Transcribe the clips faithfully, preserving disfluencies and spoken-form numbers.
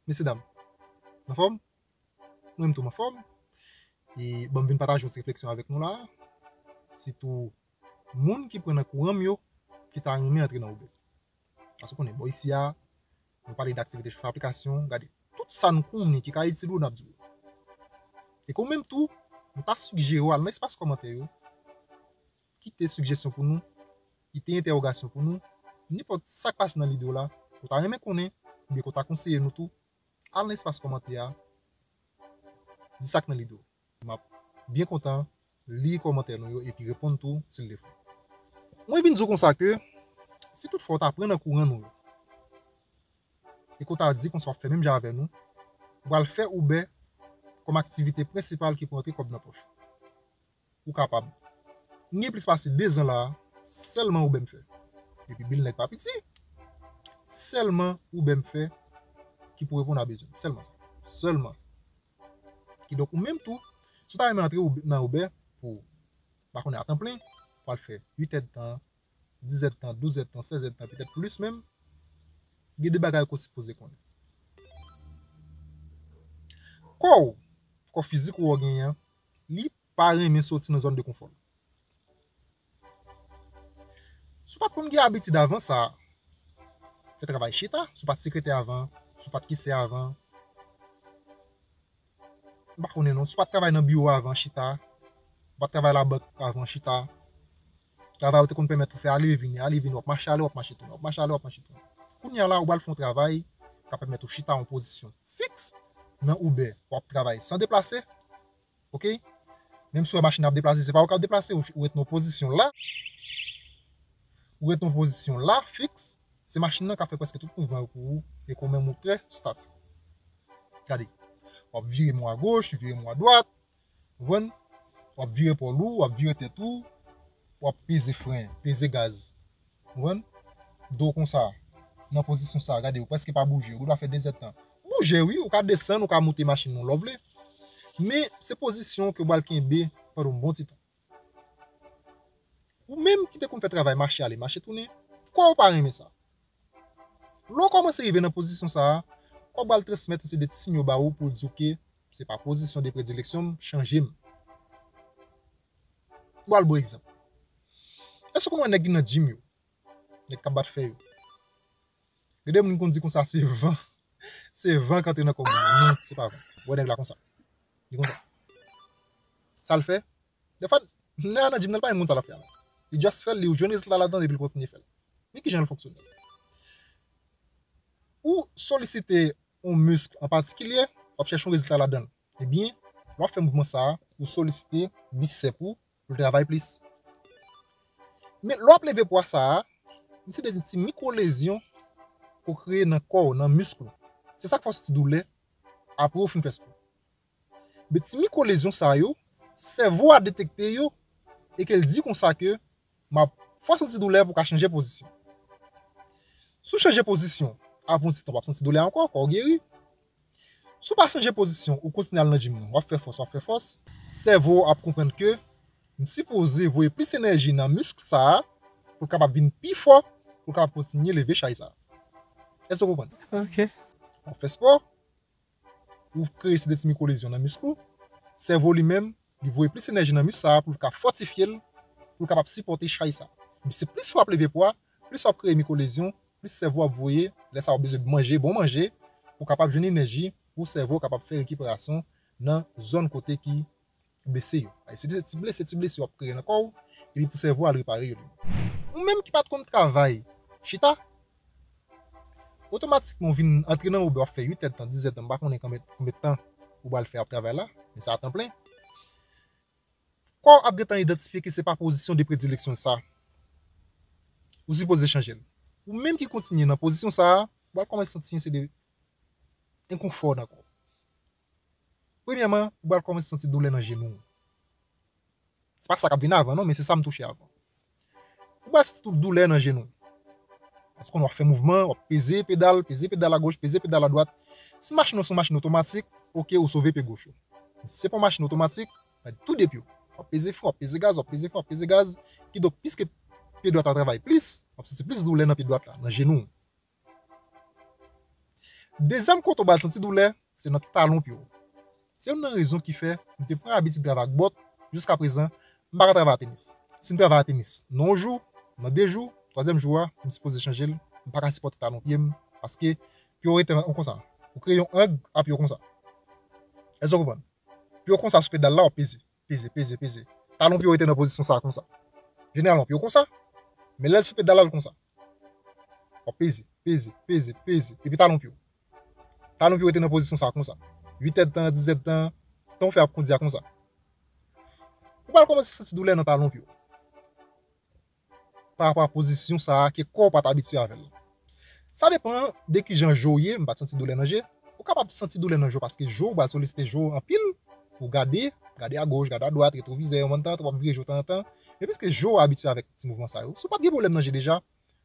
Mesye dam, anfòm? Mwen menm tou m anfòm. E ban m vin pataje yon ti refleksyon avèk nou la. Sitou moun ki pran nan kouran m yo, ki ta renmen antre nan Uber. Paske w konnen, bò isi a, nou pale de aktivite chofè aplikasyon, gade, tout sa nou konnen ki ka itil ou, n ap di w. E ke w menm tou, m ta sigjere w al nan espas kòmantè yo, kite sigjesyon pou nou, kite entèwogasyon pou nou, nenpòt sa k pase nan lide w la, ke w ta renmen konnen, oubyen ke w ta konseye nou tou, al nan espas kòmantè a, di sa k nan lide w. M ap byen kontan li kòmantè nou yo epi reponn tou si l de fwa. Mwen vin di w konsa ke si tout fwa w ta pran nan kouran nou yo, e ke w ta di konsa w ap fè menm jan avè nou, ou pral fè Uber kòm aktivite prensipal ki pou rantre kòb nan pòch ou, ou kapab. M gen plis pase de zan la a, sèlman Uber m fè. Epi bil nèg pa piti. Sèlman Uber m fè ki pou reponn a bezwen m. Sèlman sa. Sèlman. Kidonk, ou menm tou, si w ta renmen antre Ube- nan Uber pou, m pa konnen, a tan plen, pou al fè uit èdtan, diz èdtan, douz èdtan, sèz èdtan, petèt plis menm, gen de bagay ke w sipoze konnen. Kò w, kò fizik ou w genyen an, li pa renmen soti nan zòn de konfò l. Si w pa t konn gen abitid avan sa, fè travay chita, si w pa t sekretè avan, si w pa t kesè avan, m pa konnen non, si w pa t travay nan biwo avan chita, si w pa t travay labank avan chita, travay ou te konn pèmèt ou fè ale vini, ale vini, w ap mache ale, w ap mache tounen, w ap mache ale, w ap mache tounen. Kounye a la, ou pral fè yon travay k ap pèmèt ou chita yon pozisyon fiks nan Uber, w ap travay san deplase, oke? Menm si w wè machin nan ap deplase, se pa ou k ap deplase, ou, ou ret nan pozisyon la. Ou ret nan pozisyon la, fiks, se machin nan k ap fè prèske tout mouvman yo pou ou, e ke w menm ou trè statik. Gade, w ap vire men w agoch, vire men w adwat, ou konprann? W ap vire epòl ou, w ap vire tèt ou, w ap peze fren, peze gaz. Ou konprann? Do w konsa, nan pozisyon sa, gade, ou prèske pa bouje, ou dwe fè de zèdtan. Bouje, wi, ou ka desann, ou ka moute machin nan lè w vle. Men, se pozisyon ke w pral kenbe pandan yon bon ti tan. Ou menm ki te konn fè travay mache ale, mache tounen, kò w pa renmen sa. Lè w kòmanse rive nan pozisyon sa a, kò w pral transmèt yon seri de ti sinyal ba ou pou l di w ke se pa pozisyon de predileksyon m, chanje m. M pral ba w egzanp. Èske w konn wè nèg ki nan gym yo? Nèg k ap bat fè yo. Gen de moun ki konn di konsa se van. Se van k antre nan kò moun. Non, se pa van. Wè nèg la konsa. Li konsa. Sa l fè? Defwa, nèg la nan gym nan, li pa menm konn sa l ap fè a. Li just fè l, li jwenn rezilta ladan l epi l kontinye fè l. Men kijan l fonksyone. Ou solisite yon misk an patikilye, w ap chèche yon rezilta ladan l. Ebyen, lè w ap fè mouvman sa a, ou solisite bisèp ou pou l travay plis. Men lè w ap leve pwa sa a, se de ti mikwo lezyon ke w kreye nan kò w, nan misk ou. Se sa k fè w santi doulè apre w fin fè spò. Men ti mikwo lezyon sa yo, sèvo a detekte yo e ke l di konsa ke m ap fè w santi doulè pou w ka chanje pozisyon. Si w chanje pozisyon, apre yon ti tan, w ap santi doulè a ankò, kò w geri. Si w pa chanje pozisyon, ou kontinye al nan gym nan, w ap fè fòs, w ap fè fòs, sèvo w ap konprann ke m sipoze voye plis enèji nan misk sa a pou l kapab vin pi fò, pou l kapab kontinye leve chay sa a. Èske w konprann? Ok. W ap fè spò, ou kreye se de ti mikwo lezyon nan misk ou, sèvo li menm, li voye plis enèji nan misk sa a pou l ka fòtifye l, pou l kapab sipòte chay sa a. Epi se plis w ap leve pwa, plis w ap kreye mikwo lezyon, plis sèvo ap voye, lè sa a w bezwen manje, bon manje, pou w kapab jwenn enèji, pou sèvo w kapab fè rekiperasyon nan zòn kote ki blese yo. Se ti, ti blese, ti blese w ap kreye nan kò w, epi pou sèvo al repare yo li menm. Ou menm ki pa t konn travay chita, otomatikman w vin antre nan Uber, w ap fè uit èdtan, diz èdtan, m pa konnen konbyen, konbyen tan ou pral fè ap travay la, men se a tan plen. Kò w ap gentan idantifye ke se pa pozisyon de predileksyon l sa. Ou sipoze chanje l. Ou menm ki kontinye nan pozisyon sa a, ou pral kòmanse santi yon seri de enkonfò nan kò w. Premyèman, ou pral kòmanse santi doulè nan jenou w. Se pa sa k ap vin avan non, men se sa m touche avan. Ou pral santi tout doulè nan jenou w. Paske w ap fè mouvman, w ap peze pedal, peze pedal agoch, peze pedal adwat. Si machin nan se yon machin otomatik, oke, ou sove pye goch ou. Men si se pa yon machin otomatik, gade tou de pye w. W ap peze fren, w ap peze gaz, w ap peze fren, w ap peze gaz. Kidonk, piske pye dwat la travay plis, w ap santi plis doulè nan pye dwat la, nan jenou w. Dezyèm kote w pral santi doulè, se nan talon pye w. Se youn nan rezon ki fè m te pran abitid travay ak bòt, jiska prezan, m pa ka travay a tenis. Si m travay a tenis, nan yon jou, nan de jou, twazyèm jou a, m sipoze chanje l, m pa ka sipòte talon pye m, paske pye w rete an konsa. Ou kreye yon ang a pye w konsa. Èske w konprann? Pye w konsa sou pedal la, w ap peze, peze, peze, peze. Talon pye w rete nan pozisyon sa a konsa. Jeneralman, pye w konsa, men lè l sou pedal la, l konsa. W ap peze, peze, peze, peze. Epi talon pye w. Talon pye w rete nan pozisyon sa a konsa. Uit èdtan, diz èdtan, tan w fè ap kondi a konsa. Ou pral kòmanse santi doulè nan talon pye w. Pa rapò a pozisyon sa a ke kò w pa t abitye avè l. Sa depann de kijan je w ye, m pa t santi doulè nan je. Ou kapab santi doulè nan je w paske je w pral solisite je w anpil pou w gade, gade agoch, gade adwat, retwovizè, yon bann tan w ap vire je w tanzantan. Men piske je w abitye avèk ti mouvman sa yo, si w pa t gen pwoblèm nan je deja,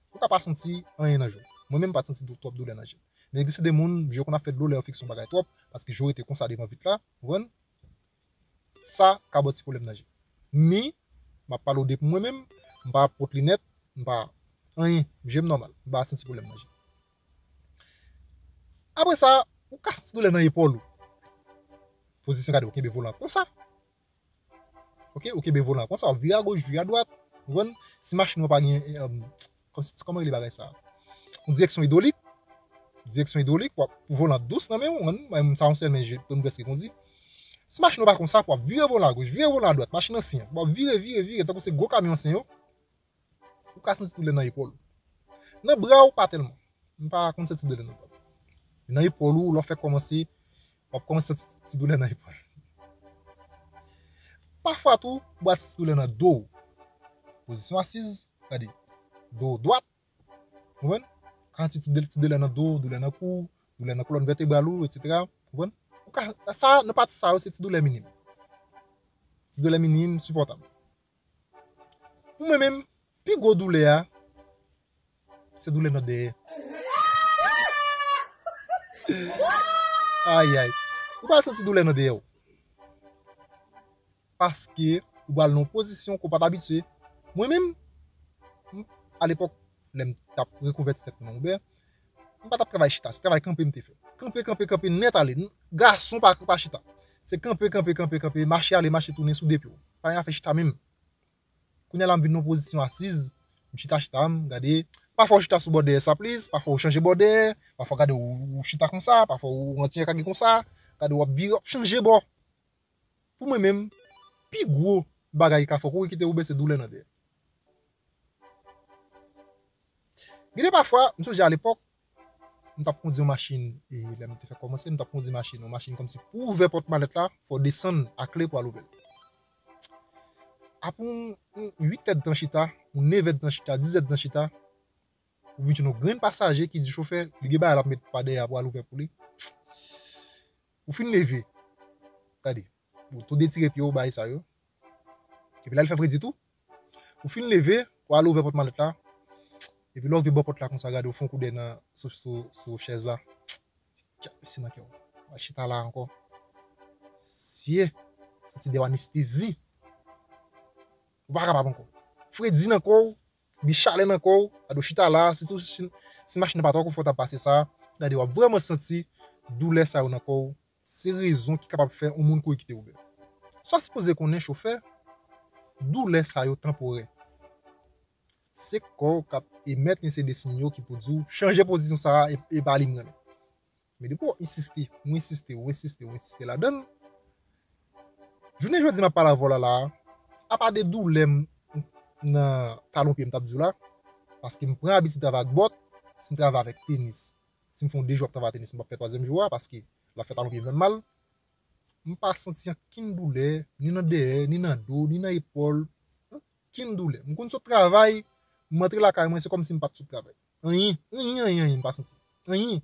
ou ka pa santi anyen nan je w. Mwen menm, m pa t santi dou-, twòp doulè nan je m. Men gen de moun, je w konn ap fè dlo lè yo fikse yon bagay twòp, paske je w rete konsa devan vit la, ou konprann? Sa ka ba w ti pwoblèm nan je. Men, m ap pale w de pou mwen menm, m pa pot linèt, m pa anyen, je m nòmal, m pa santi pwoblèm nan je. Apre sa, ou ka santi doulè nan epòl ou. Pozisyon, gade, ou kenbe volan konsa. Ok, ou kenbe volan konsa, w ap vire agoch, vire adwat. Ou konprann? Si machin ou pa gen, eh, um, kòmsi, kòman rele bagay sa? Yon direksyon idwolik. Direksyon idwolik, w ap, pou volan dous nan men w, ou konprann? Mwen, sa yon sèl men je, m prèske kondi. Si machin ou pa konsa, w ap vire volan agoch, vire volan adwat, machin ansyen, w ap vire, vire, vire, tankou se gwo kamyon ansyen yo. Ou ka santi doulè nan epòl ou. Nan bra w, pa tèlman. M pa konn santi doulè nan bra m. Nan epòl ou, lè w fèk kòmanse, w ap kòmanse santi ti doulè nan epòl. Pafwa tou, ou pral santi doulè nan do w. Pozisyon asiz, gade, do w dwat, ou konprann? Ka santi ti doulè, ti doulè nan do w, doulè nan kou w, doulè nan kolòn vètebral ou, etsetera. Ou konprann? Ou ka, sa, nan pati sa yo, se ti doulè minim. Ti doulè minim, sipòtab. Pou mwen menm, pi gwo doulè a, se doulè nan dèyè. Ayay. Ou pral santi doulè nan dèyè w. Paske ou pral nan yon pozisyon ke w pa t abitye. Mwen menm, m, alepòk, lè m t ap rekonvèti tèt mwen nan Uber, m pa t ap travay chita, se travay kanpe m te fè. Kanpe, kanpe, kanpe, nèt ale. Gason pa, pa chita. Se kanpe, kanpe, kanpe, kanpe, mache ale, mache tounen sou de pye w. Pa gen afè chita menm. Kounye a la, m vin nan pozisyon asiz, m chita, chita, m gade. Pafwa w chita sou bò dèyè sa, please, pafwa w chanje bò dèyè, pafwa gade w, w chita konsa, pafwa w rantre kage konsa, gade w ap vire, w ap chanje bò. Pou mwen menm, pi gwo bagay ki ka fè w kouri kite Uber se doulè nan dèyè. Gen de pafwa, m sonje alepòk, m t ap kondi yon machin, e lè m te fèk kòmanse, m t ap kondi machin, yon machin kòmsi pou w ouvè pòt malèt la, fò w desann a kle pou w al ouvè l. Apre yon, yon uit èdtan chita, yon nèf èdtan chita, dis èdtan chita, ou vin jwenn yon grenn pasaje ki di chofè, li gen bagay l ap met pa dèyè a pou al ouvè pou li. Ou fin leve. Gade. Ou tou detire pye w bay sa yo. Epi la, li fè fredi tou. Ou fin leve, ou al ouvè pòt malèt la. Epi lè w rive bò pòt la konsa, gade, ou fè yon koudèy nan, sou, sou, sou chèz la. Kèt mesye nan kè w. Ou al chita la ankò. Sye, santi de anestezi. Ou pa kapab ankò. Fredi nan kò w, gen chalè nan kò w, gade w chita la, sitou si, si machin nan pa twò konfòtab pase sa, gade w ap vrèman santi doulè sa yo nan kò w. Se rezon ki kapab fè yon moun kouri kite Uber. Sa w sipoze konnen, chofè, doulè sa yo tanporè. Se kò w k ap emèt yon seri de siy ki pou di w chanje pozisyon sa a e, e pa li m renmen. Men depi w ensiste, w ensiste, w ensiste, w ensiste ladan l, jounen jodi m ap pale avè w la la a, apa de doulè m nan talon pye m t ap di w la, paske m pran abitid travay ak bòt, si m travay avèk tenis, si m fè yon de jou ap travay tenis, m p ap fè twazyèm jou a, paske l ap fè talon pye m fè m mal. M pa santi ankenn doulè, ni nan dèyè, ni nan do, ni nan epòl, ankenn doulè. M konn sot travay, m rantre lakay mwen, se kòmsi m pa t sot travay. Anyen, anyen, anyen, anyen, m pa santi. Anyen.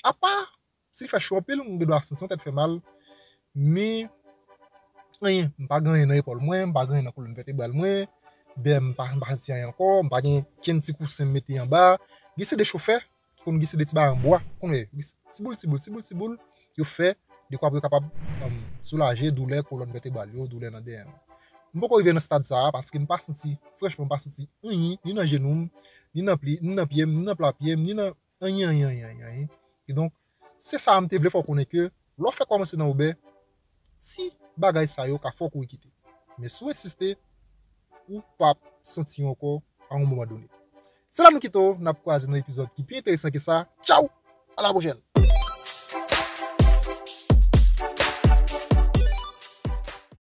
Apa, si l fè cho anpil, m gen dwa santi yon tèt fè mal. Men, anyen, m pa gen anyen nan epòl mwen, m pa gen anyen nan kolòn vètebral mwen, dèyè m pa, m pa santi anyen ankò, m pa gen kenn ti kousen m mete anba. Gen se de chofè ki konn gen se de ti bagay an bwa, konn wè, ti boul, ti boul, ti boul, ti boul, yo fè, dekwa pou yo kapab, um, soulaje doulè kolòn vètebral yo, doulè nan dèyè an. M poko rive nan stad sa a, paske m pa santi, franchman, m pa santi anyen, ni nan jenou m, ni nan pli, ni nan pye m, ni nan pla pye m, ni nan anyen, anyen, anyen, anyen, anyen. Kidonk, se sa a m te vle fè w konnen ke lè w fè kòmanse nan Uber, ti bagay sa yo ka fè w kouri kite. Men si w ensiste, ou p ap santi yo ankò a yon moman done. Se la nou kite w, n ap kwaze nan epizòd ki pi enteresan ke sa. Tchaw! A la pwochèn!